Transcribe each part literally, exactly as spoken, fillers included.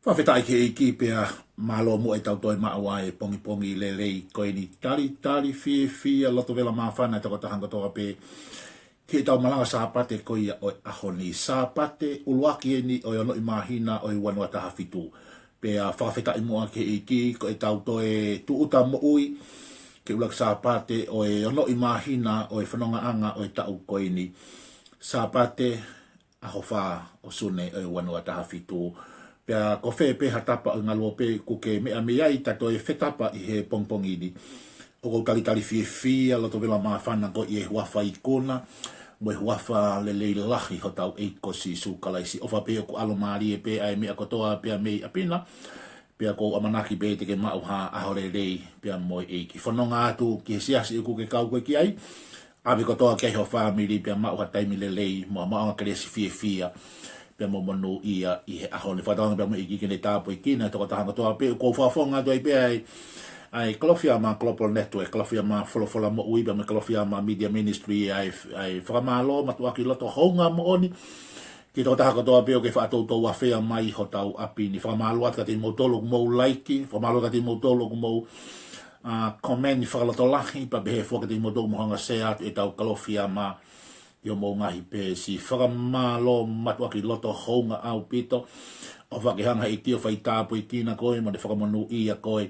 Fakafetaʻi ki he ʻEiki pea mālō muʻa ʻetau toe maʻu ʻa e pongipongi lelei ko eni, talitali fiefia loto vela māfana e tokotaha kotoa pē ki heʻetau malanga Sāpate ko ia ʻo e ʻaho ni, Sāpate ʻuluaki eni ʻo e onoʻi māhina ʻo e ua noa taha fitu. Pea fakafetaʻi muʻa ki he ʻEiki ko ʻetau toe tūʻuta moʻui ki he ʻuluaki Sāpate ʻo e onoʻi māhina ʻo e fonongaʻanga ʻo e taʻu ko eni, Sāpate ʻaho fā ʻo Sune ʻo e ua noa taha fitu. Pea ko fē pē ha tapa ʻo e ngaluope ʻoku ke meʻa mei ai, ta toe fetapa ʻi he pongipongi ni, ʻoku ou talitali fiefia loto vela māfana koeʻuhi ko e huafa ikuna mo e huafa lelei lahi hotau ʻEiki ko Sīsū Kalaisi. ʻOfa pē ʻoku ʻalomālie pē ʻa e meʻa kotoa pea mei ʻapi na, pea ʻoku ou ʻamanaki pē te ke maʻu ha ʻaho lelei pea mo e ʻEiki. Fononga atu ki he siasi ʻoku ke kau koe ki ai, ʻave kotoa ki ai ho fāmili pea maʻu ha taimi lelei mo ha maʻuʻanga kelesi fiefia pea mo monūʻia ʻi he ʻaho ni. Fakatauange pea mo e ʻEiki ke ne tāpuekina e tokotaha kotoa pē. ʻOku ou fakafofonga atu ai pē ʻa e, ʻa e Kalofiama Global Network, Kalofiama Folofola Moʻui pea mo e Kalofiama Media Ministry, ʻa e, ʻa e fakamālō mātuʻaki loto houngaʻia moʻoni ki he tokotaha kotoa pē ʻoku ke faʻa toutou afea mai hotau ʻapi ni. Fakamālō atu kiate kimoutolu ʻoku mou laiki, fakamālō kiate kimoutolu ʻoku mou, ā, comment fakalotolahi, pea pehē foki kiate kimoutolu ʻoku mou hanga ʻo share atu ʻetau Kalofiama ʻi hoʻomou ngaahi peesi. Fakamālō mātuʻaki loto houngaʻia ʻaupito. ʻOfa ke hanga ʻe he ʻEiki ʻo fai tāpuekina koe mo ne fakamonūʻia koe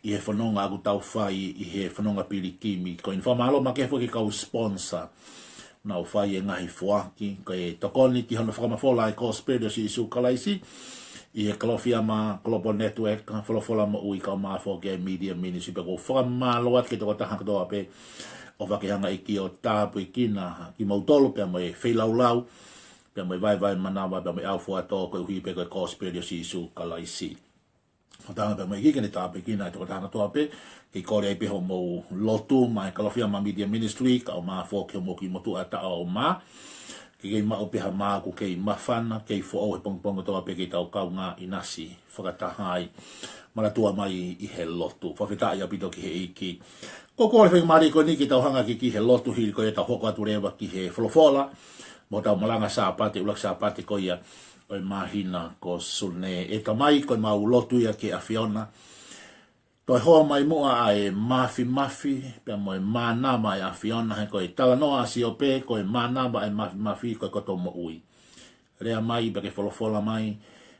ʻi he fononga ʻoku tau fai ʻi he fononga pilikimi ko eni. Fakamālō makehe foki ki he kau sponsor ʻoku nau fai e ngaahi foaki, ko e tokoni ki hono fakamafola e Kosipeli ʻo Sīsū Kalaisi ʻi he Kalofiama Global Network, Folofola Moʻui kaeʻumaʻā foki e Media Ministry. Pea ʻoku ou fakamālō atu ki he tokotaha kotoa pē. ʻOfa ke hanga ʻe he ʻEiki ʻo tāpuekina kimoutolu pea mo e feilaulau, pea mo e vaevae manava, pea mo e ʻaufuatō koeʻuhi pē ko e Kosipeli ʻo Sīsū Kalaisi. Fakatauange pea mo e ʻEiki ke ne tāpuekina e tokotaha kotoa pē. Kei kole ai pē hoʻomou lotu maʻa e Kalofiama Media Ministry kaeʻumaʻā foki hoʻomou kiʻi motuʻa taʻo ʻo mā, ke kei maʻu pē ha mā ʻoku kei māfana, kei foʻou he pongipongi kotoa pē ke tau kaungā ʻinasi fakataha ai. Manatua mai ʻi he lotu. Fakafetaʻi ʻaupito ki he ʻEiki. ʻOku ou kole faingamālie ko eni ke tau hanga ki, ki he lotu hili ko ia ʻetau hoko atu leva ki he folofola mo ʻetau malanga Sāpate, ʻuluaki Sāpate ko ia ʻo e māhina ko Sune. ʻE Tamai, ko ʻemau lotu ia ki he ʻAfiona. Toe hoa mai muʻa ʻa e mafimafi pea mo e mānava ʻa e ʻAfiona, he ko e talanoa ʻa Siope, ko e mānava ʻa e mafimafi ko e koto moʻui. Lea mai pea ke folofola mai,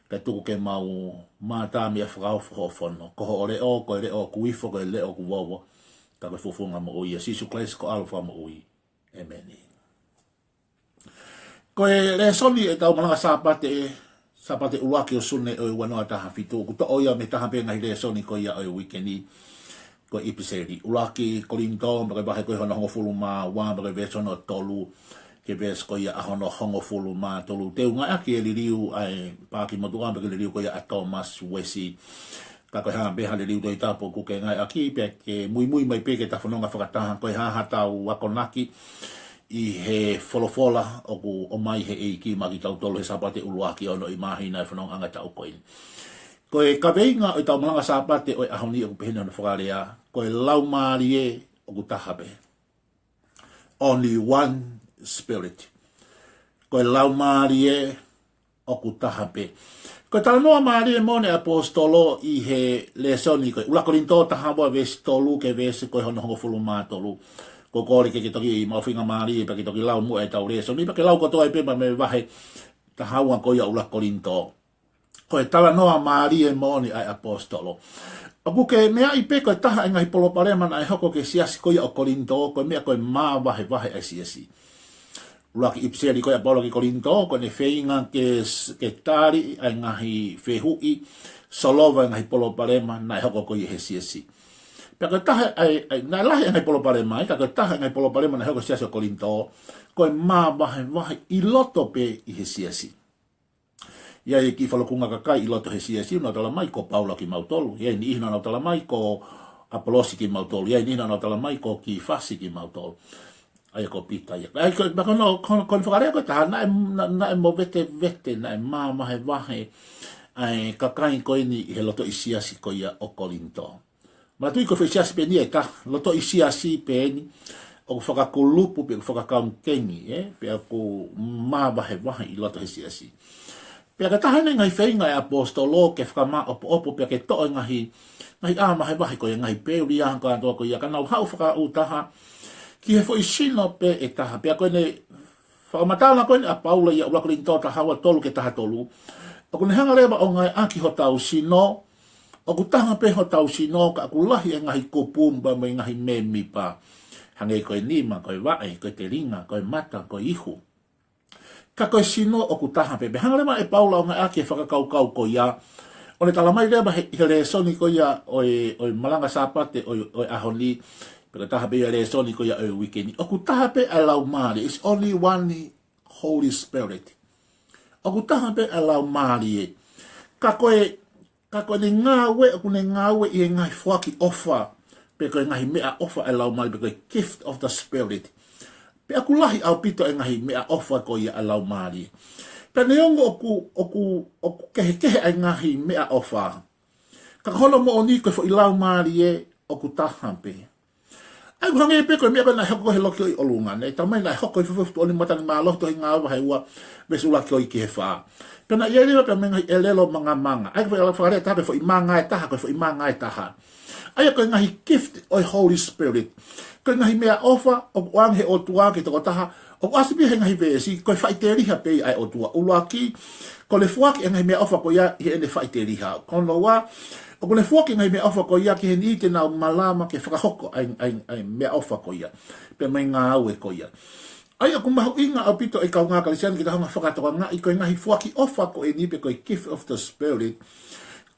kae tuku ke mau mātā mei he fakaofo hoʻo fono. Ko hoʻo leʻo, ko e leʻo ʻoku ifo, ko e leʻo ʻoku vovo, ka ko e fufunga moʻui ia. Sīsū Kalaisi ko e ʻAlo fakamoʻui. ʻĒmeni. Ko e lēsoni ʻetau malanga Sāpate, Sāpate ʻuluaki ʻo Sune ʻo e ua noa taha fitu, ʻoku toʻo ia mei he taha pē ngaahi lēsoni ko ia ʻo e uike ni, ko e ʻIpiseli ʻuluaki Kolinitō, pea ko e vahe ko ia hono hongofulu mā ua, pea ko e veesi hono tolu ki he veesi ko ia ʻa hono hongofulu mā tolu. Te u ngāueʻaki e liliu ʻa e paaki motuʻa, pea ko e liliu ko ia ʻa Thomas West. Ka ko e hā pē ha liliu Tohi Tapu ʻoku ke ngāueʻaki, pea ke muimui mai pē ke ta fononga fakataha, ko e hā haʻatau akonaki ʻi he folofola ʻoku ʻomai ʻe he ʻEiki maʻa kitautolu he Sāpate ʻuluaki ʻo e onoʻi māhina ʻo e fonongaʻanga taʻu ko eni. Ko e kaveinga ʻo ʻetau malanga Sāpate ʻo e ʻaho ni ʻoku pehē ni hono fakalea, ko e Laumālie ʻoku taha pē. Only one Spirit. Ko e Laumālie ʻoku taha pē. Ko e talanoa mālie moʻoni ʻa e ʻaposetolo ʻi he lēsoni ko e ʻuluaki Kolinitō taha ua veesi tolu ki he veesi ko ia hono hongofulu mā tolu. ʻOku ou kole ke ke toki maʻu faingamālie pea ke toki lau muʻa ʻetau lēsoni, pea ke lau kotoa ai pē mei he vahe taha ua ko ia ʻuluaki Kolinitō. Ko e talanoa mālie moʻoni ʻa e ʻaposetolo. ʻOku ke meaʻi pē ko e taha e ngaahi palopalema naʻe hoko ki he siasi ko ia ʻo Kolinitō, ko e meʻa ko e māvahevahe ʻa e siasi. ʻUluaki ʻIpiseli ko ia ʻa Paula ki Kolinitō, ko ʻene feinga ke, ke tali ʻa e ngaahi fehuʻi, solova e ngaahi palopalema naʻe hoko ko ia he siasi. Pea ko e taha ʻa e, ʻa e, naʻe lahi e ngaahi palopalema ia, ka ko e taha e ngaahi palopalema naʻe hoko he siasi ʻo Kolinitō, ko e māvahevahe ʻi loto pē ʻi he siasi. ʻI ai e kiʻi falukunga kakai ʻi loto he siasi ʻoku nau tala mai ko Paula kimautolu. ʻI ai e niʻihi naʻa nau tala mai ko ʻApolosi kimautolu. ʻI ai e niʻihi naʻa nau tala mai ko Kifasi kimautolu. ʻA ia ko Pita ia. ʻA ia ko, pea ko hono, ko hono, ko hono fakalea ko e taha, naʻe, na-, naʻe movetevete, naʻe māvahevahe ʻa e kakai ko eni ʻi he lotoʻi siasi ko ia ʻo Kolinitō. Manatuʻi ko e foʻi siasi pē eni ʻe taha, lotoʻi siasi pē eni, ʻoku fakakulupu pe ʻoku fakakaunkengi, ē, pe ʻoku māvahevahe ʻi loto he siasi. Pea ko e taha eni e ngaahi feinga ʻa e ʻaposetolo ke fakamaʻopoʻopo pea ke toʻo e ngaahi, ngaahi ʻā vahevahe ko ia, ngaahi peuli ʻa kātoa ko ia, ka nau haʻu fakaʻūtaha ki he foʻi sino pē ʻe taha. Pea ko ʻene fakamatala ko eni ʻa Paula ʻia ʻuluaki Kolinitō taha ua tolu ki he taha tolu, ʻoku ne hanga leva ʻo ngāueʻaki hotau sino, ʻoku taha pē hotau sino, ka ʻoku lahi e ngaahi kupu pea mo e ngaahi mēmipa. Hangē ko e nima, ko e vaʻe, ko e telinga, ko e mata, ko e ihu. Ka ko e sino ʻoku taha pē. Pea hanga leva ʻe Paula ʻo ngāueʻaki e fakakaukau ko ia, ʻo ne talamai leva he, he lēsoni ko ia ʻo e, ʻo e malanga Sāpate ʻo e, ʻo e ʻaho ni, pe ko e taha pē ia lēsoni ko ia ʻo e uike ni, ʻoku taha pē ʻa e Laumālie. It's only one Holy Spirit. ʻOku taha pē ʻa e Laumālie. Ka ko e, ka ko ʻene ngāue, ʻoku ne ngāue ʻi he ngaahi foaki ʻofa, pe ko e ngaahi meʻaʻofa ʻa e Laumālie, pe ko e gift of the Spirit. Pea ʻoku lahi ʻaupito e ngaahi meʻaʻofa ko ia ʻa e Laumālie. Pea neongo ʻoku, ʻoku, ʻoku kehekehe ʻa e ngaahi meʻaʻofa, ka ko hono moʻoni ko e foʻi Laumālie ʻoku taha pē. ʻA ia ʻoku hangē pē ko e meʻa ko ē naʻe hoko he loki ʻo e ʻolunga, ne talamai naʻe hoko ʻi he fuofua tuʻoni matangi mālohi, Tohi Ngāue vahe ua, veesi ʻuluaki ki he fā. Pea naʻe ʻi ai leva pea mo e ngaahi ʻelelo mangamanga. ʻA ia ko e fakalea ʻe taha ko e foʻi manga ʻe taha, ko e foʻi manga ʻe taha. ʻA ia ko e ngaahi gift ʻo e Holy Spirit. Ko e ngaahi meʻaʻofa ʻoku ʻoange he ʻOtua ki he tokotaha, ʻoku ʻasi pē he ngaahi veesi, ko e faʻiteliha pē ia ʻa e ʻOtua. ʻUluaki, ko ʻene foaki e ngaahi meʻaʻofa ko ia ʻi heʻene faʻiteliha. Ko hono ua, ʻoku ne foaki e ngaahi meʻaʻofa ko ia ki he niʻihi te nau malava ke fakahoko ʻa e, ʻa e, ʻa e meʻaʻofa ko ia, pea mo e ngāue ko ia. ʻA ia ʻoku mahuʻinga ʻaupito ʻe kaungā Kalisitiane ke tau hanga ʻo fakatokangaʻi ko e ngaahi foaki ʻofa ko eni pe ko e gift of the Spirit,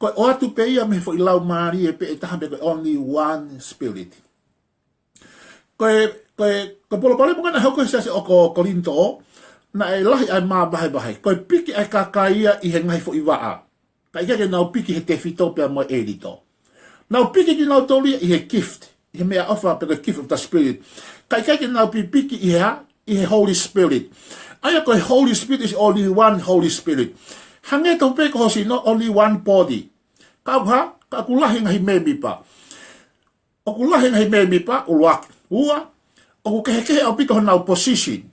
ko e ʻoatu pē ia mei he foʻi Laumālie pē ʻe taha, pe ko e only one Spirit. Ko e, ko e, ko e palopalema ko ē naʻe hoko he siasi ʻo Ko-, Kolinitō, naʻe lahi ʻa e mavahevahe. Ko e piki ʻa e kakai ia ʻi he ngaahi foʻi vaʻa, ka ʻikai ke nau piki he tefito pea mo e ʻelito. Nau piki kinautolu ia ʻi he gift, ʻi he meʻaʻofa pe ko e gift of the Spirit, ka ʻikai ke nau pipiki ʻi he hā? ʻI he Holy Spirit. ʻA ia ko e Holy Spirit is only one Holy Spirit. Hangē tofu pē ko ho sino, only one body. Ka ʻoku hā? Ka ʻoku lahi e ngaahi mēmipa. ʻOku lahi e ngaahi mēmipa, ʻuluaki. Ua, ʻoku kehekehe ʻaupito honau position.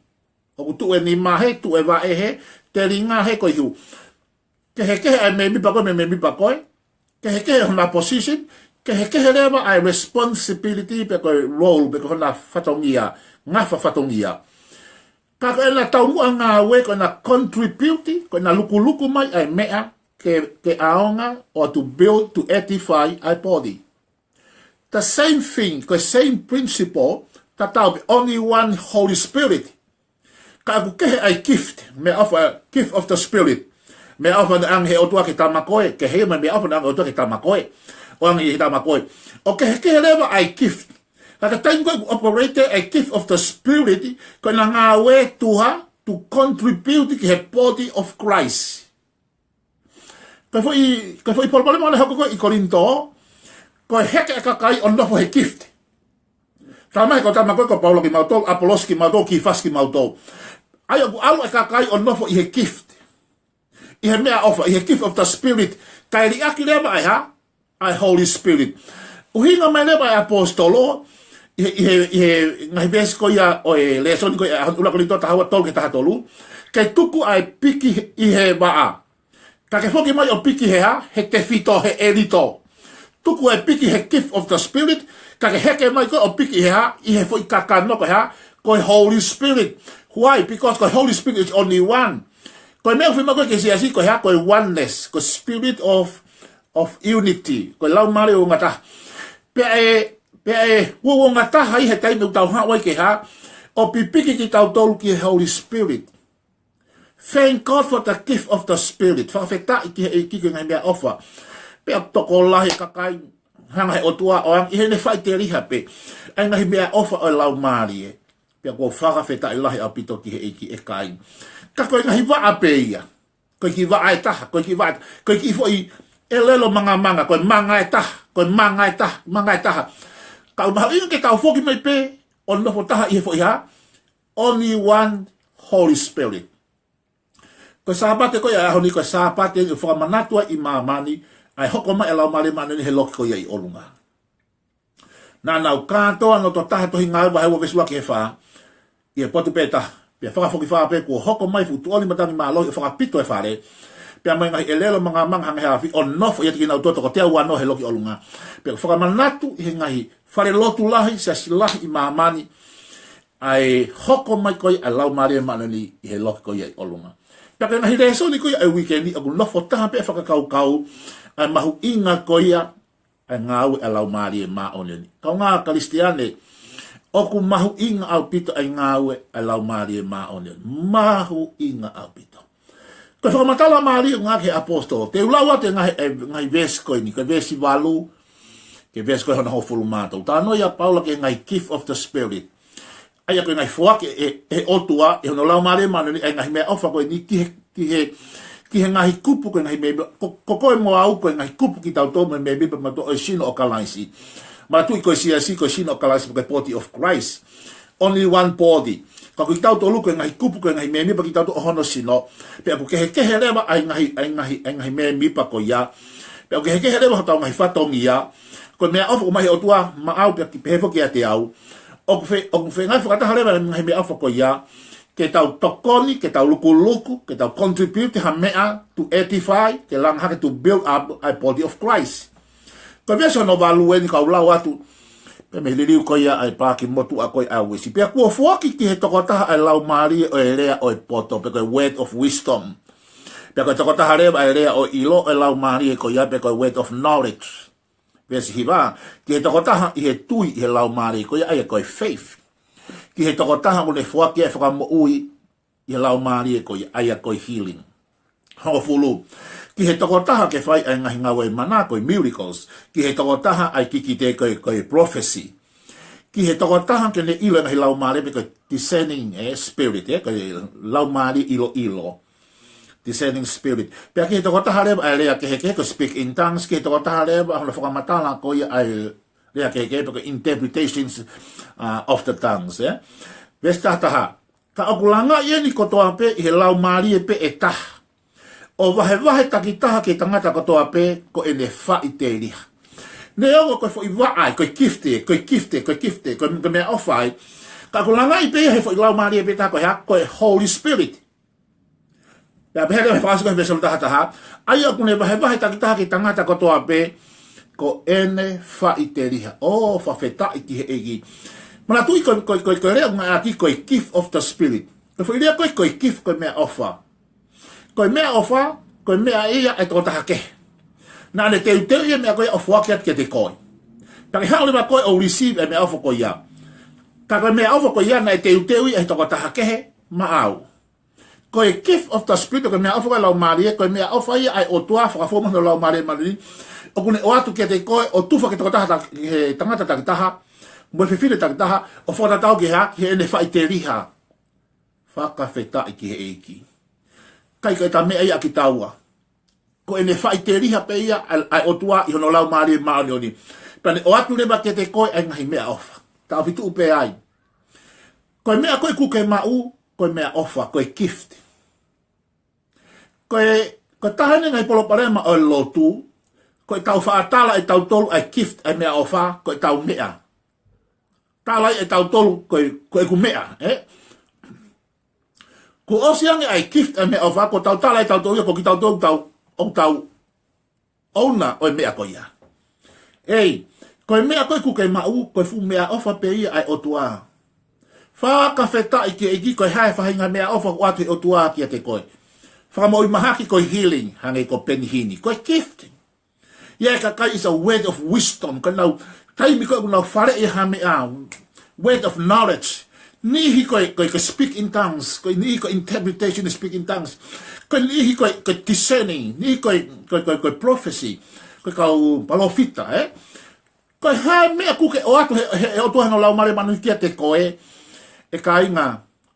ʻOku tuʻu e nima hē, tuʻu e vaʻe hē, telinga hē, ko e ihu. Kehekehe ʻa e mēmipa ko ē mei he mēmipa ko ē. Kehekehe honau position. Kehekehe leva ʻa e responsibility pe ko e role pe ko hona fatongia, ngafa fatongia. Ka ko ʻena taumuʻa ngāue, ko ʻena contribute, ko ʻena lukuluku mai ʻa e meʻa ke, ke ʻaonga, or to build, to edify ʻa e body. The same thing, ko e same principle, tatau pē, only one Holy Spirit. Ka ʻoku kehe ʻa e gift, meʻaʻofa, gift of the Spirit. Meʻaʻofa naʻe ʻoange he ʻOtua ki he tama ko ē, kehe ia mei he meʻaʻofa naʻe ʻoange he ʻOtua ki he tama ko ē. ʻOange ʻe he tama ko ē. ʻO kehekehe leva ʻa e gift. Ka ko e taimi ko ē ʻoku operate ai e gift of the Spirit, ko ʻena ngāue tuha, to contribute ki he body of Christ. Ko e foʻi, ko e foʻi palopalema naʻe hoko ko ē ʻi Kolinitō, ko e heke e kakai ʻo nofo he gift. Talamai ko e tama ko ē ko Paula kimautolu, ʻApolosi kimautolu, Kifasi kimautolu. ʻA ia ʻoku ʻalu e kakai ʻo nofo ʻi he gift, ʻi he meʻaʻofa, ʻi he gift of the Spirit, kae liʻaki leva ʻa e hā? ʻA e Holy Spirit. ʻUhinga mai leva ʻa e ʻaposetolo, ʻi he, ʻi he, ʻi he ngaahi veesi ko ia ʻo e lēsoni ko ia, ʻuluaki Kolinitō taha ua tolu ki he taha tolu, ke tuku ʻa e piki ʻi he vaʻa, ka ke foki mai ʻo piki he hā? He tefito, he ʻelito. Tuku e piki he gift of the Spirit, ka ke heke mai koe ʻo piki he hā? ʻI he foʻi kakano ko e hā? Ko e Holy Spirit. Why? Because ko e Holy Spirit is only one. Ko e meʻa ʻoku fiemaʻu ko ē ki he siasi ko e hā? Ko e oneness, ko e spirit of, of unity. Ko e laumālie uouangataha. Pea ʻe, pea ʻe uouangataha ia he taimi ʻoku tau haʻu ai ke hā? ʻO pipiki kitautolu ki he Holy Spirit. Thank God for the gift of the Spirit. Fakafetaʻi ki he ʻEiki ko e ngaahi meʻaʻofa. Pea tokolahi e kakai, hanga he ʻOtua ʻo ʻoange ʻi heʻene faʻiteliha pē ʻa e ngaahi meʻaʻofa ʻo e Laumālie. Pea ʻoku ou fakafetaʻi lahi ʻaupito ki he ʻEiki, ʻe kāinga. Ka ko e ngaahi vaʻa pē ia. Ko e kiʻi vaʻa ʻe taha, ko e kiʻi vaʻa, ko e kiʻi foʻi ʻelelo mangamanga, ko e manga ʻe taha, ko e manga ʻe taha, manga ʻe taha. Ka ʻoku mahuʻinga ke tau foki mai pē ʻo nofo taha ʻi he foʻi hā? Only one Holy Spirit. Ko e Sāpate ko ia ʻo e ʻaho ni, ko e Sāpate ʻoku fakamanatu ai ʻi māmani ʻa e hoko mai e Laumālie Māʻoniʻoni he loki ko ia ʻi ʻolunga. Naʻa nau kātoa ʻo nofo taha, Tohi Ngāue vahe ua veesi ua ki he fā, ʻi he potu pē taha. Pea fakafokifā pē kuo hoko mai e fuʻu tuʻoni matangi mālohi ʻo fakapito e fale. pea mo e ngaahi ʻelelo mangamanga hangē ha afi, ʻo nofo ʻiate kinautolu toko teau uanoa he loki ʻolunga. Pea ʻoku fakamanatu ʻi he ngaahi falelotu lahi, siasi lahi ʻi māmani, ʻa e hoko mai ko ia ʻa e Laumālie Māʻoniʻoni ʻi he loki ko ia ʻi ʻolunga. Pea ko e ngaahi lēsoni ko ia ʻa e uike ni ʻoku nofo taha pē fakakaukau ʻa e mahuʻinga ko ia ʻa e ngāue ʻa e Laumālie Māʻoniʻoni. Kaungā Kalisitiane, ʻoku mahuʻinga ʻaupito ʻa e ngāue ʻa e Laumālie Māʻoniʻoni. Mahuʻinga ʻaupito. Ko e fakamatala mālie ʻoku ngāueʻaki ʻe he ʻapositolo. Te u lau atu e ngaahi, e ngaahi veesi ko eni, ko e veesi valu ki he veesi ko ē hono hongofulu mā tolu. Talanoa ʻa Paula ki he ngaahi gift of the Spirit. ʻA ia ko e ngaahi foaki ʻe, ʻe he ʻOtua, ʻe hono Laumālie Māʻoniʻoni, ʻa e ngaahi meʻaʻofa ko eni ki he, ki he, ki he ngaahi kupu, ko e ngaahi mēmipa, ko, ko koe mo au, ko e ngaahi kupu kitautolu mo e mēmipa mautolu ʻo e sino ʻo Kalaisi. Manatuʻi ko e siasi, ko e sino ʻo Kalaisi, ko e body of Christ. Only one body. Ka ko kitautolu ko e ngaahi kupu, ko e ngaahi mēmipa kitautolu ʻo hono sino. Pea ʻoku kehekehe leva ʻa e ngaahi, ʻa e ngaahi, ʻa e ngaahi mēmipa ko ia. Pea ʻoku kehekehe leva hotau ngaahi fatongia. Ko e meʻaʻofa ʻoku ʻomai ʻe he ʻOtua maʻau pea ki, pehē foki kiate au. ʻOku fe-, ʻoku fengāueʻaki fakataha leva e ngaahi meʻaʻofa ko ia ke tau tokoni, ke tau lukuluku, ke tau contribute ha meʻa to edify, ke langa hake, to build up ʻa e body of Christ. Ko e veesi hono valu eni, ka u lau atu pē mei he liliu ko ia ʻa e paaki motuʻa ko ia ʻa Uesi. Pea kuo foaki ki he tokotaha ʻa e laumālie ʻo e lea ʻo e poto, pe ko e word of wisdom. Pea ko e tokotaha leva ʻa e lea ʻo e ʻilo ʻo e laumālie ko ia, pe ko e word of knowledge. Veesi hiva, ki he tokotaha ʻi he tui ʻi he laumālie ko ia, ʻa ia ko e faith. Ki he tokotaha ʻoku ne foaki ʻa e fakamoʻui ʻi he laumālie ko ia, ʻa ia ko e healing. Hongofulu, ki he tokotaha ke fai ʻa e ngaahi ngāue mana, ko e miracles. Ki he tokotaha ʻa e kikite, ko e, ko e prophecy. Ki he tokotaha ke ne ʻilo e ngaahi laumālie, pe ko e discerning, eh, spirit, eh, ko e laumālie ʻiloʻilo. Discerning spirit. Pea ki he tokotaha leva ʻa e lea kehekehe, ko e speak in tongues, ki he tokotaha leva hono fakamatala ko ia ʻa e lea kehekehe, pe ko e interpretations, uh, of the tongues, eh. Veesi taha taha. Ka ʻoku langaʻi eni kotoa pē ʻi he laumālie pē ʻe taha, ʻo vahevahe takitaha ki he tangata kotoa pē ko ʻene faʻiteliha. Neongo ko e foʻi vaʻa ē, ko e gift ē, ko e gift ē, ko e gift ē, ko e, ko e meʻaʻofa ē. Ka ʻoku langaʻi pē ia he foʻi laumālie pē taha, ko e hā, ko e Holy Spirit. Pea pehē leva he fakaʻosi ko ē he veesi taha taha, ʻa ia ʻoku ne vahevahe takitaha ki he tangata kotoa pē ko ʻene faʻiteliha. ʻO fakafetaʻi ki he ʻEiki. Manatuʻi ko e, ko e, ko e, ko e lea ʻoku ngāueʻaki ko e gift of the Spirit. Ko e foʻi lea ko ē ko e gift, ko e meʻaʻofa. Ko e meʻaʻofa, ko e meʻa ia ʻa e tokotaha kehe. Naʻa ne teuteu ʻa e meʻa ko ia ʻo foaki atu kiate koe. Pea ke haʻu leva koe ʻo receive e meʻaʻofa ko ia. Ka ko e meʻaʻofa ko ia naʻe teuteu ia ʻe he tokotaha kehe maʻau. Ko e gift of the Spirit, ko e meʻaʻofa ko e laumālie, ko e meʻaʻofa ia ʻa e ʻOtua fakafou mo hono Laumālie Māʻoniʻoni, ʻoku ne ʻoatu kiate koe ʻo tufa ki he tokotaha ta-, ki he tangata takitaha mo e fefine takitaha, ʻo fakatatau ki he hā, ki heʻene faʻiteliha. Fakafetaʻi ki he ʻEiki. ʻIkai ko ʻeta meʻa ia kitaua. Ko ʻene faʻiteliha pē ia ʻa, ʻa e ʻOtua ʻi hono Laumālie Māʻoniʻoni. Pea ne ʻoatu leva kiate koe ʻa e ngaahi meʻaʻofa. Taʻofi tuʻu pē ai. Ko e meʻa ko ē ʻoku ke maʻu, ko e meʻaʻofa, ko e gift. Ko e, ko e taha eni e ngaahi palopalema ʻo e lotu, ko ʻetau faʻa tala ʻe tautolu ʻa e gift, ʻa e meʻaʻofa, ko ʻetau meʻa. Tala ʻe tautolu ko e, ko ʻeku meʻa, ē? Kuo ʻosi ange ʻa e gift, ʻa e meʻaʻofa, kuo tau tala ʻe tautolu ia ko kitautolu tau, ʻoku tau ʻouna ʻo e meʻa ko ia. ʻEi, ko e meʻa ko ē ʻoku ke maʻu, ko e fuʻu meʻaʻofa pē ia ʻa e ʻOtua. Fakafetaʻi ki he ʻEiki, ko e hā e faʻahinga meʻaʻofa ʻoku ʻoatu ʻe he ʻOtua kiate koe. Fakamoʻui mahaki, ko e healing, hangē ko Penihini. Ko e gift. ʻI ai e kakai is a word of wisdom. Ko ʻenau taimi ko ē ʻoku nau faleʻi ha meʻa. Word of knowledge. Niʻihi ko e, ko e, ko e speak in tongues. Ko e niʻihi ko e interpretation, speak in tongues. Ko e niʻihi ko e, ko e discerning. Niʻihi ko e, ko e, ko e, ko e prophecy. Ko e kau palōfita, ē? Ko e hā e meʻa ʻoku ke ʻoatu he, he, he ʻOtua hono Laumālie Māʻoniʻoni kiate koe, ʻe kāinga,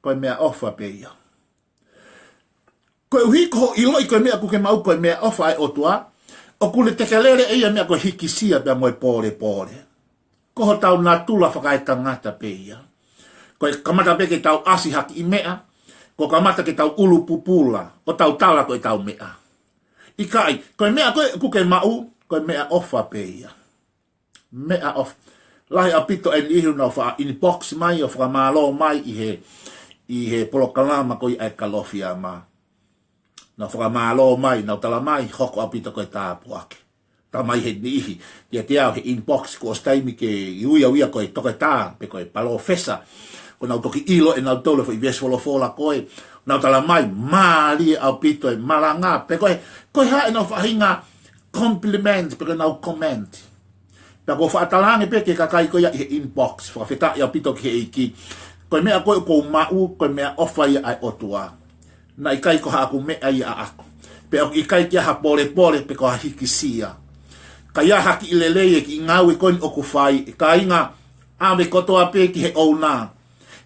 ko e meʻaʻofa pē ia. Koeʻuhi ko hoʻo ʻiloʻi ko e meʻa ʻoku ke maʻu ko e meʻaʻofa ʻa e ʻOtua, ʻoku ne tekelele ʻe ia e meʻa ko e hikisia pea mo e pōlepole. Ko hotau natula fakaetangata pē ia. Ko e kamata pē ke tau ʻasi ha kiʻi meʻa, kuo kamata ke tau ʻulu pupula, ʻo tau tala ko ʻetau meʻa. ʻIkai, ko e meʻa ko ē ʻoku ke maʻu, ko e meʻaʻofa pē ia. Meʻaʻofa. Lahi ʻaupito e niʻihi ʻoku nau faʻa inbox mai ʻo fakamālō mai ʻi he, ʻi he polokalama ko ia ʻa e Kalofiama. Nau fakamālō mai, nau tala mai, hoko ʻaupito ko e tāpuaki. Tala mai he niʻihi kiate au he inbox kuo ʻosi taimi ke uiuia ko e toketā, pe ko e palōfesa. Ko ʻenau toki ʻilo ʻe nautolu e foʻi veesi folofola ko ē. Nau tala mai, mālie ʻaupito e malanga, pe ko e, ko e hā ʻenau faʻahinga compliment, pe ko ʻenau comment. Pea ʻoku ou faʻa talaange pē ki he kakai ko ia ʻi he inbox, fakafetaʻi ʻaupito ki he ʻEiki. Ko e meʻa ko ē ʻoku ou maʻu, ko e meʻaʻofa ia ʻa e ʻOtua. Naʻe ʻikai ko haʻaku meʻa ia ʻaʻaku. Pea ʻoku ʻikai ke ʻi ai ha polepole pe ko ha hikisia. Ka ʻi ai ha kiʻi lelei e kiʻi ngāue ko eni ʻoku fai, ʻe kāinga, ʻave kotoa pē ki he ʻouna.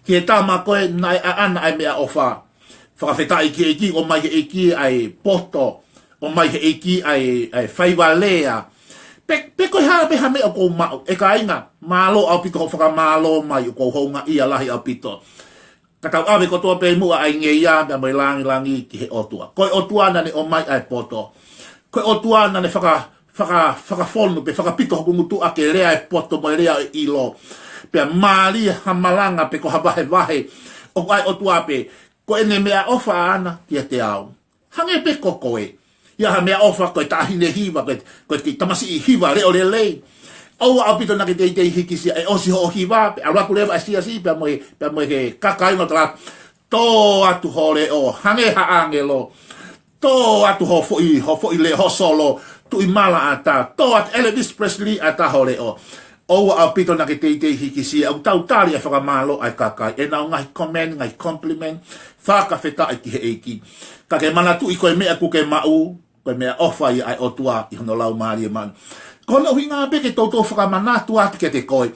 Ki he tama ko ē naʻe ʻaʻana ʻa e meʻaʻofa. Fakafetaʻi ki he ʻEiki, ʻomai he ʻEiki ʻa e poto, ʻomai he ʻEiki ʻa e, ʻa e faiva lea. Pe, pe ko e hā pē ha meʻa ʻoku ou maʻu, ʻe kāinga, mālō ʻaupito hoʻo fakamālō mai, ʻoku ou houngaʻia lahi ʻaupito. Ka tau ʻave kotoa pē muʻa ʻa e ngeia pea mo e langilangi ki he ʻOtua. Ko e ʻOtua naʻa ne ʻomai ʻa e poto. Ko e ʻOtua naʻa ne faka, faka, fakafonu pe fakapito hoku ngutu ʻaki e lea ʻo e poto mo e lea ʻo e ʻilo. Pea mālie ha malanga pe ko ha vahevahe, ʻoku ʻa e ʻOtua pē. Ko ʻene meʻaʻofa ʻaʻana kiate au. Hangē pē ko koe. ʻI ai ha meʻaʻofa ko e taʻahine hiva, ko e, ko e kiʻi tamasiʻi hiva leʻo lelei. ʻOua ʻaupito naʻa ke teitei hikisia, ʻe ʻosi hoʻo hiva, pea ʻalu atu leva e siasi, pea mo e, pea mo e kakai ʻo tala, tō atu ho leʻo, hangē ha ʻāngelo. Tō atu ho foʻi, ho foʻi leʻo, ho solo, Tuʻi Mala ʻatā, tō atu Elvis Presley ʻatā ho leʻo. ʻOua ʻaupito naʻa ke teitei hikisia, ʻoku tau tali e fakamālō ʻa e kakai, ʻenau ngaahi comment, ngaahi compliment, fakafetaʻi ki he ʻEiki. Ka ke manatuʻi ko e meʻa ʻoku ke maʻu, ko e meʻaʻofa ia ʻa e ʻOtua ʻi hono Laumālie Māʻoniʻoni. Ko hono ʻuhinga pē ke toutou fakamanatu atu kiate koe.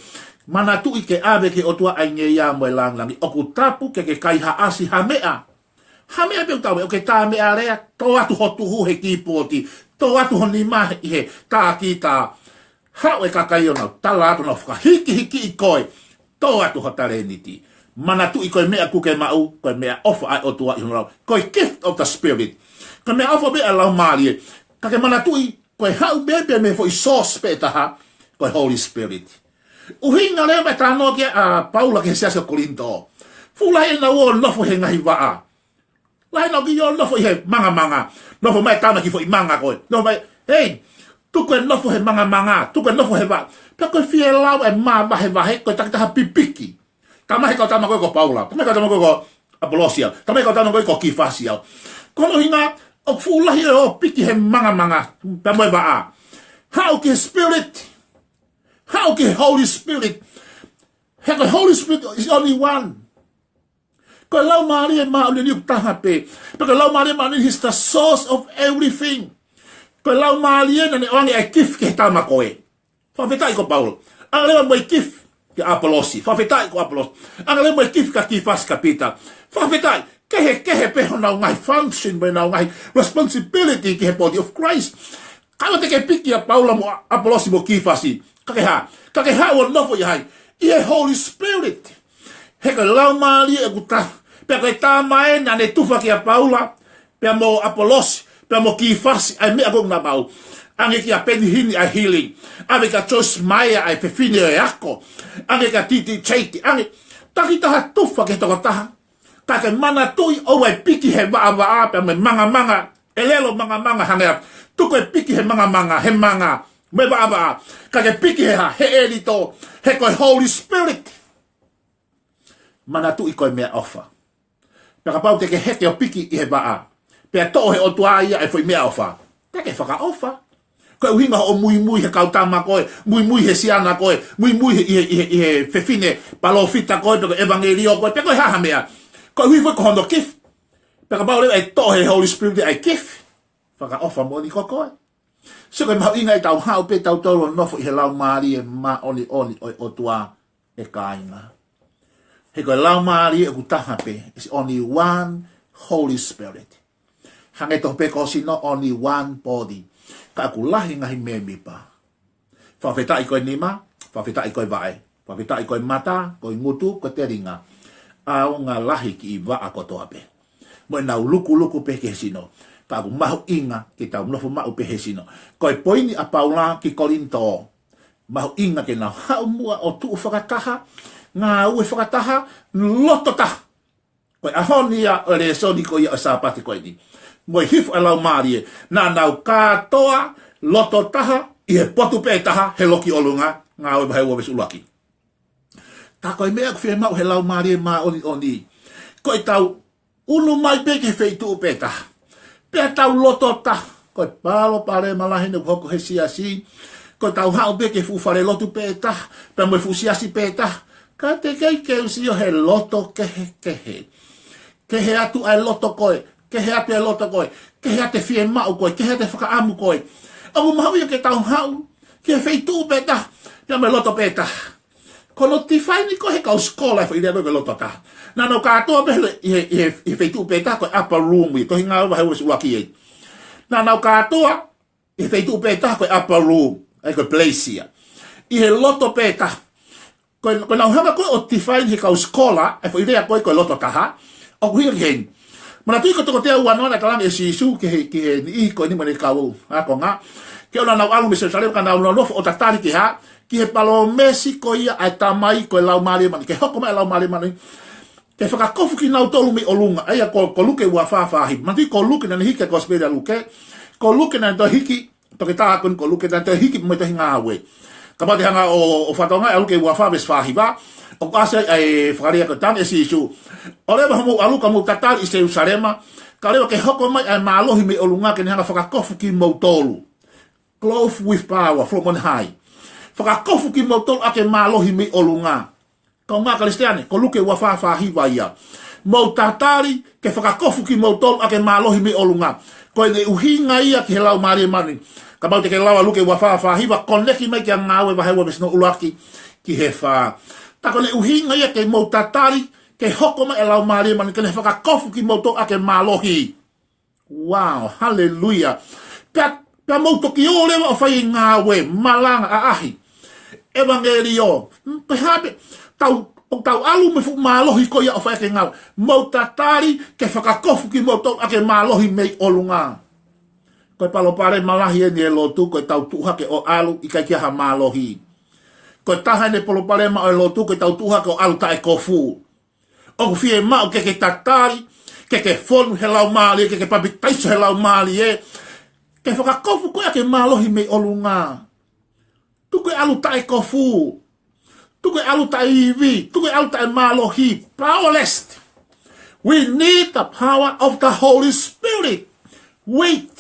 Manatuʻi ke ʻave ki he ʻOtua ʻa e ngeia mo e langilangi. ʻOku tapu ke ke kaihaʻasi ha meʻa. Ha meʻa pē ʻoku tau, ʻoku ke tā meʻa lea, tō atu ho tuhu he kīpooti, tō atu ho nima ʻi he tā kītā. Haʻu e kakai ʻo nau tala atu, nau fakahikihikiʻi koe, tō atu ho talēniti. Manatuʻi ko e meʻa ʻoku ke maʻu, ko e meʻaʻofa ʻa e ʻOtua ʻi hono lau. Ko e gift of the Spirit. Ko e meʻaʻofa pē ʻa e Laumālie. Ka ke manatuʻi, ko e haʻu pē pē mei he foʻi source pē ʻe taha, ko e Holy Spirit. ʻUhinga leva e talanoa ki ai ʻa Paula ki he siasi ʻo Kolinitō. Fuʻu lahi ʻenau ō ʻo nofo he ngaahi vaʻa. Lahi ʻenau kiʻi ō ʻo nofo ʻi he mangamanga. Nofo mai e tama ki he foʻi manga ko ē. Nofo mai, hei, tuku e nofo he mangamanga, tuku e nofo he vaʻa. Pea ko e fielau e mavahevahe, ko e takitaha pipiki. Tala mai he kau tama ko ē ko Paula. Tala mai he kau tama ko ē ko ʻApolosi ia. Tala mai he kau tama ko ē ko Kifasi ia. Ko hono ʻuhinga, ʻoku fuʻu lahi e ō piki he mangamanga, pea mo e vaʻa. Haʻu ki he Spirit. Haʻu ki he Holy Spirit. He ko e Holy Spirit is only one. Ko e Laumālie Māʻoniʻoni ʻoku taha pē. Pea ko e Laumālie Māʻoniʻoni, he's the source of everything. Ko e Laumālie naʻa ne ʻoange e gift ki he tama ko ē. Fakafetaʻi ko Paula. ʻAnge leva mo e gift kia ʻApolosi. Fakafetaʻi ko ʻApolosi. ʻAnge leva mo e gift kia Kifasi, kia Pita. Fakafetaʻi. Kehekehe pē honau ngaahi function, mo ʻenau ngaahi responsibility ki he body of Christ. Ka ʻoua te ke piki ʻa Paula mo ʻApolosi mo Kifasi. Ka ke hā, ka ke haʻu ʻo nofo ʻi hai? ʻI he Holy Spirit. He ko e Laumālie ʻoku taha. Pea ko e tama ē naʻa ne tufa kia Paula, pea mo ʻApolosi, pea mo Kifasi, ʻa e meʻa ko ē naʻa nau maʻu. ʻAnge kia Peni Hini ʻa e healing. ʻAve kia Joyce Meyer ʻa e fefine ʻo e ako. ʻAnge kia T D Jakes, ʻange. Takitaha tufa ki he tokotaha. Ka ke manatuʻi ʻoua ʻe piki he vaʻavaʻa pea mo e mangamanga, ʻelelo mangamanga hangē atu. Tuku e piki he mangamanga, he manga, mo e vaʻavaʻa. Ka ke piki he hā, he ʻelito, he ko e Holy Spirit. Manatuʻi ko e meʻaʻofa. Pea kapau te ke heke ʻo piki ʻi he vaʻa, pea toʻo he ʻOtua ia e foʻi meʻaʻofa, te ke fakaʻofa. Ko e ʻuhinga hoʻo muimui he kau tama ko ē, muimui he siana ko ē, muimui he, ʻi he, ʻi he, ʻi he fefine palōfita ko ē, pe ko e ʻevangeliō ko ē, pe ko e hā ha meʻa. Koeʻuhi foki ko hono gift. Pea kapau leva ʻe toʻo he Holy Spirit ʻa e gift, fakaʻofa moʻoni ko koe. So ko e mahuʻinga ʻetau haʻu pē tautolu ʻo nofo ʻi he Laumālie Māʻoniʻoni ʻo e ʻOtua, ʻe kāinga. He ko e Laumālie ʻoku taha pē, it's only one Holy Spirit. Hangē tofu pē ko ho sino, only one body. Ka ʻoku lahi ngaahi mēmipa. Fakafetaʻi ko e nima, fakafetaʻi ko e vaʻe, fakafetaʻi ko e mata, ko e ngutu, ko e telinga. ʻAonga lahi kiʻi vaʻa kotoa pē. Mo ʻenau lukuluku pē ki he sino. Ka ʻoku mahuʻinga ke tau nofo maʻu pē he sino. Ko e poini ʻa Paula ki Kolinitō. Mahuʻinga ke nau haʻu muʻa ʻo tuʻu fakataha, ngāue fakataha, loto taha. Ko e ʻaho ni ia ʻo e lēsoni ko ia ʻo e Sāpate ko eni. mo e hifo ʻa e Laumālie. Naʻa nau kātoa loto taha ʻi he potu pē taha he loki ʻolunga, Ngāue vahe ua veesi ʻuluaki. Tā ko e meʻa ʻoku fiemaʻu he Laumālie Māʻoniʻoni. Ko ʻetau ʻunu mai pē ki he feituʻu pē taha. Pea tau loto taha. Ko e palopalema lahi ʻoku hoko he siasi. Ko ʻetau haʻu pē ki he fuʻu falelotu pē taha. Pea mo e fuʻu siasi pē taha. Ka te kei ke u sio he loto kehekehe. Kehe atu ʻa e loto ko ē, kehe atu e loto ko ē, kehe atu e fiemaʻu ko ē, kehe atu e fakaʻamu ko ē. ʻOku mahuʻinga ke tau haʻu ki he feituʻu pē taha, pea mo e loto pē taha. Ko hono define ko ē he kau sikola e foʻi lea ko ē ko e loto taha. Naʻa nau kātoa pē he, ʻi he, ʻi he, ʻi he feituʻu pē taha ko e upper room ʻi he Tohi Ngāue vahe ua veesi ʻuluaki ē. Naʻa nau kātoa ʻi he feituʻu pē taha ko e upper room, ʻa ia ko e place ia. ʻI he loto pē taha. Ko e, ko ʻenau hanga ko ē ʻo define he kau sikola e foʻi lea ko ē ko e loto taha, ʻoku ʻuhinga ki heni. Manatuʻi ko e toko teau uanoa naʻe talaange ʻe Sīsū ki he, ki he niʻihi ko eni mo ʻene kau ākonga, ke ʻoua naʻa nau ʻalu mei Selusalema ka nau nofo ʻo tatali ki he hā? Ki he palōmesi ko ia ʻa e Tamai ko e Laumālie Māʻoniʻoni, ke hoko mai e Laumālie Māʻoniʻoni ke fakakofu kinautolu mei ʻolunga. ʻA ia ko, ko Luke ua fā fā hiva. Manatuʻi ko Luke naʻa ne hiki e Kosipeli ʻa Luke. Ko Luke naʻa ne toe hiki, toketā ko eni ko Luke naʻa ne toe hiki mo e Tohi Ngāue. Kapau te ke hanga ʻo, ʻo fakatokangaʻi ʻa Luke ua fā veesi fā hiva, ʻoku ʻasi ai e fakalea ko ē, talaange ʻe Sīsū: ʻOleva hoʻomou ʻalu ka mou tatali ʻi Selusalema, kae ʻoleva ke hoko mai ʻa e mālohi mei ʻolunga ke ne hanga ʻo fakakofu kimoutolu. Clothed with power from on high. Fakakofu kimoutolu ʻaki e mālohi mei ʻolunga. Kaungā Kalisitiane, ko Luke ua fā fā hiva ia. Mou tatali ke fakakofu kimoutolu ʻaki e mālohi mei ʻolunga. Ko ʻene ʻuhinga ia ki he Laumālie Māʻoniʻoni. Kapau te ke lau ʻa Luke ua fā fā hiva, koneki mai kia Ngāue vahe ua veesi hono ʻuluaki ki he fā. Tā ko ʻene ʻuhinga ia ke mou tatali ke hoko mai e Laumālie Māʻoniʻoni ke ne fakakofu kimoutolu ʻaki e mālohi. Wow, haleluia. Pea, pea mou toki ō leva ʻo fai e ngāue, malanga, ʻaʻahi, ʻevangeliō. Mm, pehē pē, tau, ʻoku tau ʻalu mo e fuʻu mālohi ko ia ʻo fai ʻaki e ngāue. Mou tatali ke fakakofu kimoutolu ʻaki e mālohi mei ʻolunga. Ko e palopalema lahi eni he lotu, ko ʻetau tuʻu hake ʻo ʻalu ʻikai ke ʻi ai ha mālohi. Ko e taha eni e palopalema ʻo e lotu, ko ʻetau tuʻu hake ʻo ʻalu taʻekofu. ʻOku fiemaʻu ke ke tatali, ke ke fonu he Laumālie, ke ke papitaiso he Laumālie, ke fakakofu koe ʻaki e mālohi mei ʻolunga. Tuku e ʻalu taʻekofu. Tuku e ʻalu taʻeivi. Tuku e ʻalu taʻemālohi. Powerless. We need the power of the Holy Spirit. Wait.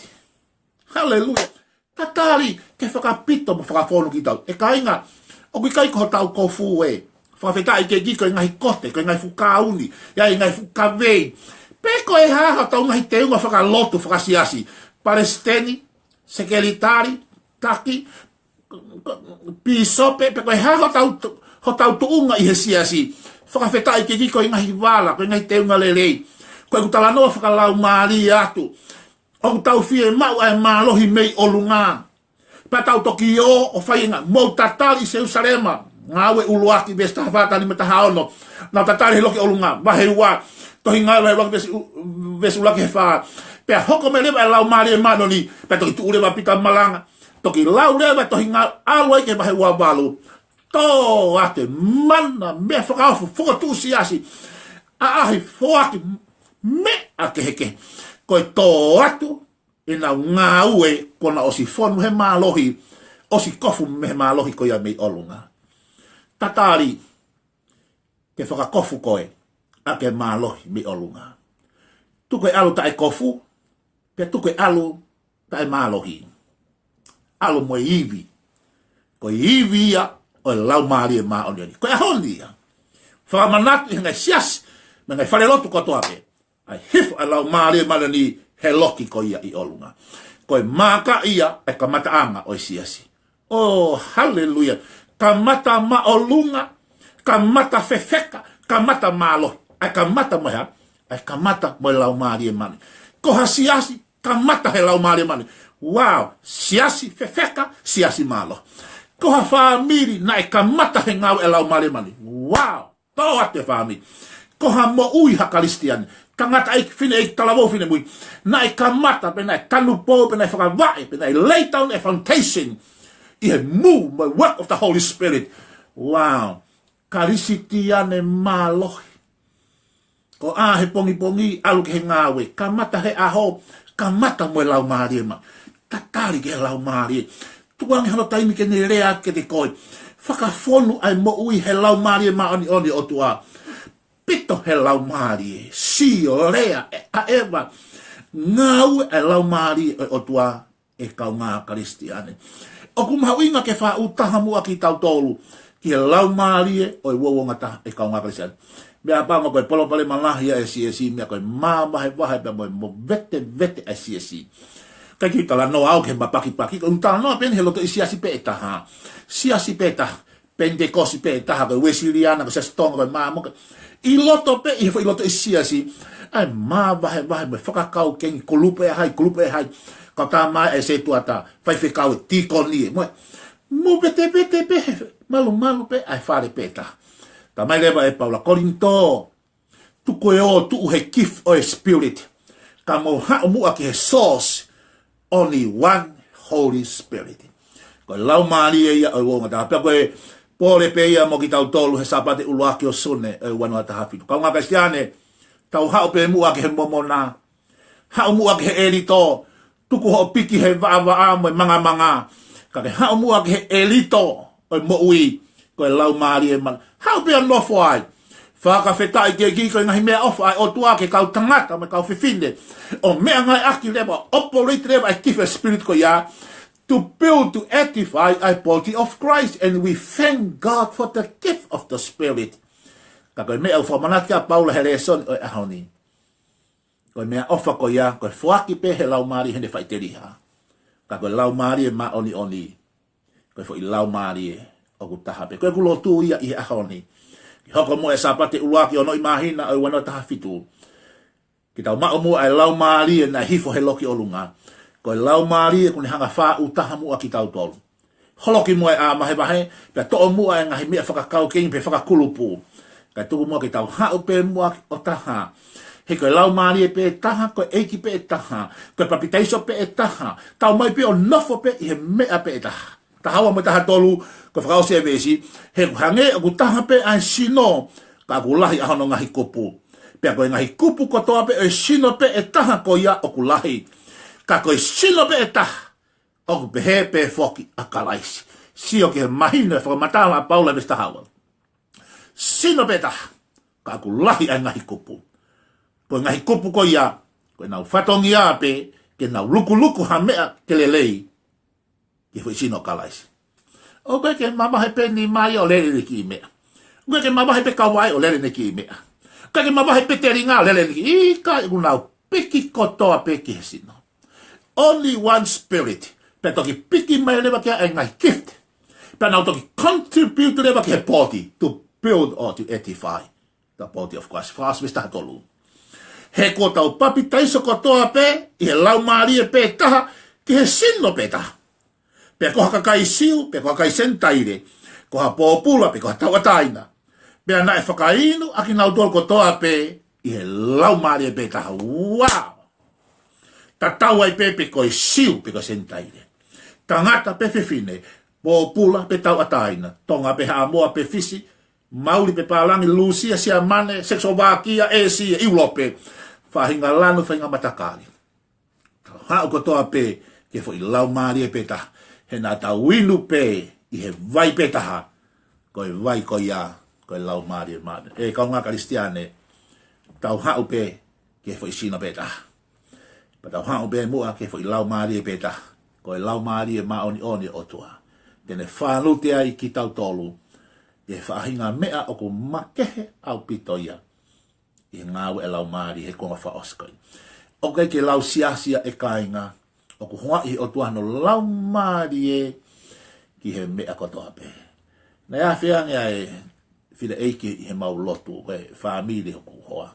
Haleluia. Tatali ke fakapito mo fakafonu kitautolu. ʻE kāinga, ʻoku ʻikai ko hotau kofu ē. Fakafetaʻi ki he ʻEiki ko e ngaahi kote, ko e ngaahi fuʻu kauni, ʻi ai e ngaahi fuʻu kavei. Pe ko e hā hotau ngaahi teunga fakalotu, fakasiasi. Palesiteni, sekelitali, taki, pīsope, pe ko e hā hotau, hotau tuʻunga ʻi he siasi. Fakafetaʻi ki he ʻEiki ko e ngaahi vala, ko e ngaahi teunga lelei. Ko ʻeku talanoa fakalaumālie atu. ʻOku tau fiemaʻu ʻa e mālohi mei ʻolunga. Pea tau toki ō ʻo fai e ngāue, mou tatali ʻi Selusalema. Ngāue ʻuluaki veesi taha fā, taha nima, taha ono. Nau tatali he loki ʻolunga. Vahe ua, Tohi Ngāue vahe ʻuluaki veesi ʻu-, veesi ʻuluaki ki he fā. Pea hoko mai leva e Laumālie Māʻoniʻoni. Pea toki tuʻu leva Pita ʻo malanga. Toki lau leva Tohi Ngāue, ʻalu ai ki he vahe ua valu. Tō atu e mana, meʻa fakaofo, fokotuʻu siasi, ʻaʻahi, foaki, meʻa kehekehe. Ko e tō atu ʻenau ngāue kuo nau ʻosi fonu he mālohi, ʻosi kofu mei he mālohi ko ia mei ʻolunga. Tatali ke fakakofu koe ʻaki e mālohi mei ʻolunga. Tuku e ʻalu taʻekofu, pea tuku e ʻalu taʻemālohi. ʻAlu mo e ivi. Ko e ivi ia ʻo e Laumālie Māʻoniʻoni. Ko e ʻaho ni ia. Fakamanatu ʻi he ngaahi siasi, mo e ngaahi falelotu kotoa pē. ʻA e hifo ʻa e Laumālie Māʻoniʻoni he loki ko ia ʻi ʻolunga. Ko e maaka ia ʻa e kamataʻanga ʻo e siasi. Oh, haleluia. Kamata māʻolunga, kamata fefeka, kamata mālohi. ʻA e kamata mo e hā? ʻA e kamata mo e Laumālie Māʻoniʻoni. Ko ha siasi, kamata he Laumālie Māʻoniʻoni. Wow, siasi fefeka, siasi mālohi. Ko ha fāmili naʻe kamata he ngāue ʻa e Laumālie Māʻoniʻoni. Wow, tō atu e fāmili. Ko ha moʻui ha Kalisitiane. Tangataʻeiki, fineʻeiki, talavou, finemui. Naʻe kamata, pe naʻe tanupou, pe naʻe fakavaʻe, pe naʻe lay down e foundation ʻi he move, mo e work of the Holy Spirit. Wow. Kalisitiane mālohi. Ko ʻā he pongipongi, ʻalu ki he ngāue. Kamata he ʻaho, Kamata mo e Laumālie Māʻoniʻoni. Tatali ki he Laumālie. Tukuange hono taimi ke ne lea kiate koe. Fakafonu ʻa e moʻui he Laumālie Māʻoniʻoni ʻo e ʻOtua. Pito he Laumālie. Sio, lea, ʻaʻeva. Ngāue ʻa e Laumālie ʻo e ʻOtua, ʻe kaungā Kalisitiane. ʻOku mahuʻinga ke faʻu taha muʻa kitautolu ki he Laumālie ʻo e uouongataha, ʻe kaungā Kalisitiane. Meʻapango ko e palopalema lahi ʻa e siasi, meʻa ko e māvahevahe pea mo e movetevete ʻa e siasi. ʻIkai ke u talanoa au ki he mapakipaki, ko ʻeku talanoa pē eni he loto ʻi siasi pē ʻe taha. Siasi pē ʻe taha. Penitekosi pē ʻe taha, ko e Uēsiliana, ko e Siasi Tonga, ko e Māmonga. ʻI loto pē, ʻi he foʻi loto ʻi siasi, ʻa e māvahevahe mo e fakakau kengi, kulupu ʻe hai, kulupu ʻe hai. Kau tā mai ʻa e setuata, faifekau, tīkoni, mo e movetevete pē, malumalu pē ʻa e fale pē ʻe taha. Tā mai leva ʻe Paula, Kolinitō, tuku ē ʻo tuʻu he gift ʻo e Spirit. Ka mou haʻu muʻa ki he source, only one Holy Spirit. Ko e Laumālie ia ʻo e uouongataha. Pea ko e pole pē ia mo kitautolu he Sāpate ʻuluaki ʻo Sune ʻo e ua noa taha fitu. Kaungā Kalisitiane, tau haʻu pē muʻa ki he momona. Haʻu muʻa ki he ʻelito, tuku hoʻo piki he vaʻavaʻa mo e mangamanga. Ka ke haʻu muʻa ki he ʻelito ʻo e moʻui, ko e Laumālie Māʻoniʻoni. Haʻu pē ʻo nofo ai. Fakafetaʻi ki he ʻEiki ko e ngaahi meʻaʻofa ʻa e ʻOtua ki he kau tangata mo e kau fefine. ʻO meʻangāueʻaki leva, operate leva ʻa e gift ʻo e Spirit ko ia. To build, to edify ʻa e body of Christ. And we thank God for the gift of the Spirit. Ka ko e meʻa ʻoku fakamanatu ʻa Paula he lēsoni ʻo e ʻaho ni. Ko e meʻaʻofa ko ia, ko e foaki pē he Laumālie heʻene faʻiteliha. Ka ko e Laumālie Māʻoniʻoni, ko e foʻi Laumālie ʻoku taha pē. Ko ʻeku lotu ia ʻi he ʻaho ni. Ke hoko muʻa e Sāpate ʻuluaki ʻo hono ʻi māhina ʻo e ua noa taha fitu, ke tau maʻu muʻa e Laumālie naʻe hifo he loki ʻolunga. Ko e Laumālie kuo ne hanga faʻu taha muʻa kitautolu. Holoki muʻa e ʻā vahevahe, pea toʻo muʻa e ngaahi meʻa fakakau kengi pe fakakulupu. Kae tuku muʻa ke tau haʻu pē muʻa ʻo taha. He ko e Laumālie pē ʻe taha, ko e ʻEiki pē ʻe taha, ko e papitaiso pē ʻe taha. Tau mai pē ʻo nofo pē ʻi he meʻa pē ʻe taha. Taha ua mo e taha tolu, ko e fakaʻosi e veesi, he ʻoku hangē ʻoku taha pē ʻa e sino, ka ʻoku lahi ʻa hono ngaahi kupu. Pea ko e ngaahi kupu kotoa pē ʻo e sino pē ʻe taha ko ia ʻoku lahi. Ka ko e sino pē ʻe taha, ʻoku pehē pē foki ʻa Kalaisi. Sio ki he mahino e fakamatala ʻa Paula veesi taha ua. Sino pē ʻe taha, ka ʻoku lahi ʻa e ngaahi kupu. Ko e ngaahi kupu ko ia, ko ʻenau fatongia pē, ke nau lukuluku ha meʻa ke lelei ki he foʻi sino ʻo Kalaisi. ʻOku ʻikai ke mavahe pē nima ia ʻo lele ʻene kiʻi meʻa. ʻOku ʻikai ke mavahe pē kauaʻi ʻo lele ʻene kiʻi meʻa. ʻOku ʻikai ke mavahe pē telinga ʻo lele ʻene kiʻi. ʻIkai, ʻoku nau piki kotoa pē ki he sino. Only one Spirit. Pea toki piki mai leva ki ai e ngaahi gift. Pea nau toki contribute leva ki he body to build or to edify the body of Christ. Fakaʻosi veesi taha tolu. He kuo tau papitaiso kotoa pē ʻi he Laumālie pē ʻe taha ki he sino pē ʻe taha. Pe ko ha kakai Siu, pe ko ha kakai Senitaile, ko ha pōpula, pe ko ha tauʻatāina. Pea naʻe fakainu ʻa kinautolu kotoa pē ʻi he Laumālie pē ʻe taha. Wow! Tatau ai pē pe ko e Siu, pe ko e Senitaile. Tangata pe fefine, pōpula pe tauʻatāina, Tonga pe Haʻamoa pe Fisi, Mauli pe Pālangi, Lūsia, Siamane, Sekosovākia, ʻĒsia, ʻIulope, faʻahinga lanu, faʻahinga matakali. Tau haʻu kotoa pē ki he foʻi Laumālie pē ʻe taha. He naʻa tau inu pē ʻi he vai pē ʻe taha. Ko e vai ko ia, ko e Laumālie Māʻoniʻoni. ʻE kaungā Kalisitiane, tau haʻu pē ki he foʻi sino pē ʻe taha. Pea tau haʻu pē muʻa ki he foʻi Laumālie pē ʻe taha. Ko e Laumālie Māʻoniʻoni ʻo e ʻOtua. Te ne fālute ai kitautolu ʻi he faʻahinga meʻa ʻoku makehe ʻaupito ia ʻi he ngāue ʻa e Laumālie he konga fakaʻosi ko ē. ʻOku ʻikai ke lau siasi ia ʻe kāinga, ʻoku hoaʻi ʻe he ʻOtua hono Laumālie ki he meʻa kotoa pē. Naʻe afe ange ʻa e fineʻeiki ʻi heʻemau lotu, ko e fāmili hoku hoa.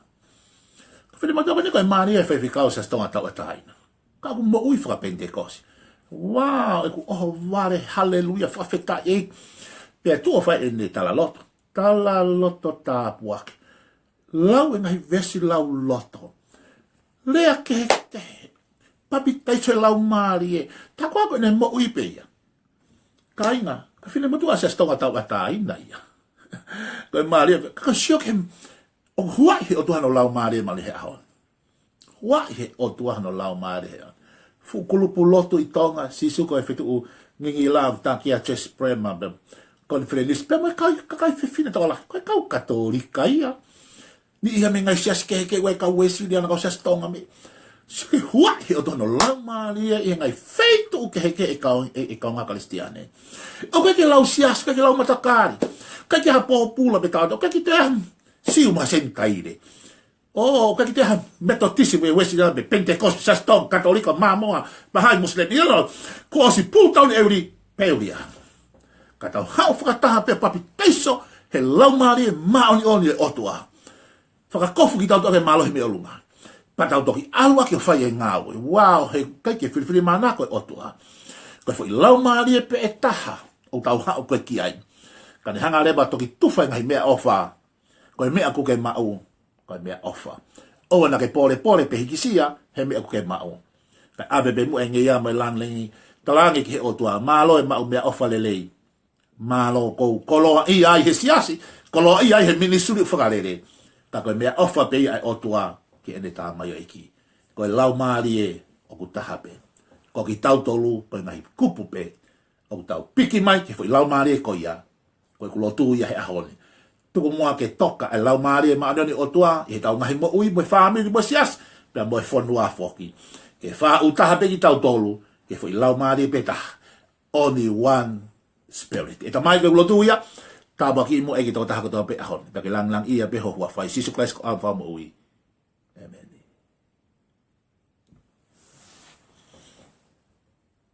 Ko e finemotuʻa ko eni ko e mālie e faifekau Siasi Tonga Tauʻatāina. Ka ʻoku moʻui faka-Penitekosi. Wow, ʻeku ʻohovale, haleluia, fakafetaʻi. Pea tuʻu ʻo fai ʻene talaloto. Talaloto tāpuaki. Lau e ngaahi veesi lauloto. Lea kehekehe. Papitaiso he Laumālie. Tā koā ko ʻene moʻui pē ia. Kāinga, ko e finemotuʻa Siasi Tonga Tauʻatāina ia. Ko e mālie, ka sio ki he, ʻoku huaʻi ʻe he ʻOtua hono Laumālie Māʻoniʻoni he ʻaho ni. Huaʻi he ʻOtua hono Laumālie he ʻaho ni. Fuʻu kulupu lotu ʻi Tonga, Sīsū ko e fetuʻu ngingila, ʻoku taki ʻa Chase Prema, pe konifelenisi, pea mo e kau, kakai fefine tokolahi, ko e kau Katolika ia. Niʻihi mei he ngaahi siasi kehekehe, ʻa e kau Uēsiliana, kau Siasi Tonga mei. Sīsū ke huaʻi he ʻOtua hono Laumālie ʻi he ngaahi feituʻu kehekehe ʻe kau, ʻe, ʻe kaungā Kalisitiane. ʻOku ʻikai ke lau siasi, ʻikai ke lau matakali. ʻIkai ke ha pōpula pe tau, ʻikai ke te ha Siu mo ha Senitaile. ʻO, ʻikai ke te ha Metotisi pe Uēsiliana pe Penitekosi, Siasi Tonga, Katolika, Māmonga, Pahai, Musilemi, ʻilo, kuo ʻosi pūtau ni ʻEuli, pe ʻEulia. Ka tau haʻu fakataha pē ʻo papitaiso he Laumālie Māʻoniʻoni ʻo e ʻOtua. Fakakofu kitautolu ki he mālohi mei ʻolunga. Pea tau toki ʻalu ʻaki ʻo fai e ngāue. Uao, he ʻikai ke filifilimānako e ʻOtua. Ko e foʻi Laumālie pē ʻe taha ʻoku tau haʻu ko ē ki ai. Ka ne hanga leva ʻo toki tufa e ngaahi meʻaʻofa. Ko e meʻa ʻoku ke maʻu, ko e meʻaʻofa. ʻOua naʻa ke polepole pe hikisia he meʻa ʻoku ke maʻu. Kae ʻave pē muʻa e ngeia mo e lāngilangi, talaange ki he ʻOtua, mālō e maʻu meʻaʻofa lelei. Mālō ʻoku ou koloaʻia ai he siasi, koloaʻia ai he minisituli ʻoku fakalele. Ka ko e meʻaʻofa pē ia ʻa e ʻOtua ki heʻene tamaioʻeiki. Ko e Laumālie ʻoku taha pē. Ko kitautolu, ko e ngaahi kupu pē ʻoku tau piki mai ki he foʻi Laumālie ko ia. Ko ʻeku lotu ia he ʻaho ni. Tuku muʻa ke toka e Laumālie Māʻoniʻoni ʻo e ʻOtua ʻi heʻetau ngaahi moʻui mo e fāmili mo e siasi, pea mo e fonua foki. Ke faʻu taha pē kitautolu ki he foʻi Laumālie pē taha. Only one Spirit. ʻE Tamai, ko ʻeku lotu ia, tāpuakiʻi muʻa e kiʻi tokotaha kotoa pē he ʻaho ni. Pea ke lāngilangiʻia pē ho huafa, ʻia Sīsū Kalaisi ko homau Fakamoʻui. ʻĒmeni.